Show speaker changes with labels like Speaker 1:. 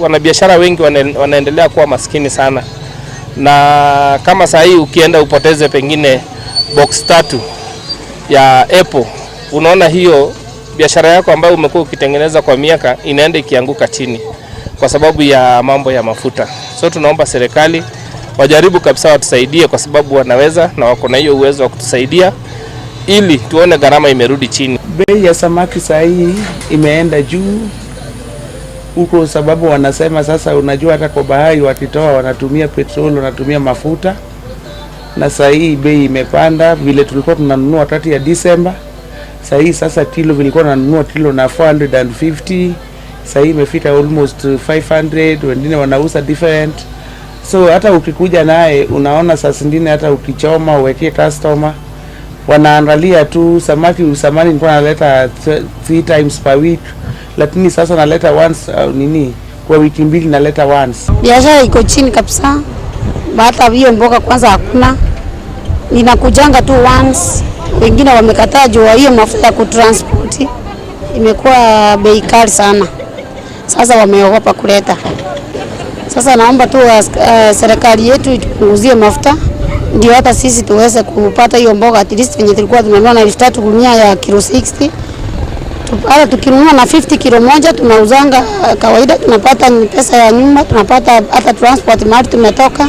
Speaker 1: Wanabiashara wengi wanaendelea kuwa maskini sana, na kama saa hii ukienda upoteze pengine box tatu ya apple, unaona hiyo biashara yako ambayo umekuwa ukitengeneza kwa miaka inaenda ikianguka chini kwa sababu ya mambo ya mafuta. So tunaomba serikali wajaribu kabisa watusaidie, kwa sababu wanaweza na wako na hiyo uwezo wa kutusaidia ili tuone gharama imerudi chini.
Speaker 2: Bei ya samaki saa hii imeenda juu huko, sababu wanasema sasa, unajua hata kwa bahari wakitoa wanatumia petroli, wanatumia mafuta, na saa hii bei imepanda. Vile tulikuwa tunanunua wakati ya Disemba, saa hii sasa kilo vilikuwa tunanunua kilo na 450, saa hii imefika almost 500, wengine wanauza different. So hata ukikuja naye unaona saa zingine hata ukichoma uwekee customer wanaangalia tu samaki. Zamani nilikuwa naleta three times per week, lakini sasa naleta once, nini, kwa wiki 2 naleta once.
Speaker 3: Biashara iko chini kabisa, hata hiyo mboga kwanza hakuna, ninakujanga tu once. Wengine wamekataa juu hiyo mafuta ya kutransport imekuwa bei kali sana, sasa wameogopa kuleta. Sasa naomba tu serikali yetu itupunguzie mafuta ndio hata sisi tuweze kupata hiyo mboga at least yenye tulikuwa tunanunua na 3,000 gunia ya kilo 60, hata tukinunua na 50 kilo moja tunauzanga kawaida, tunapata pesa ya nyumba, tunapata hata transport mahali tumetoka.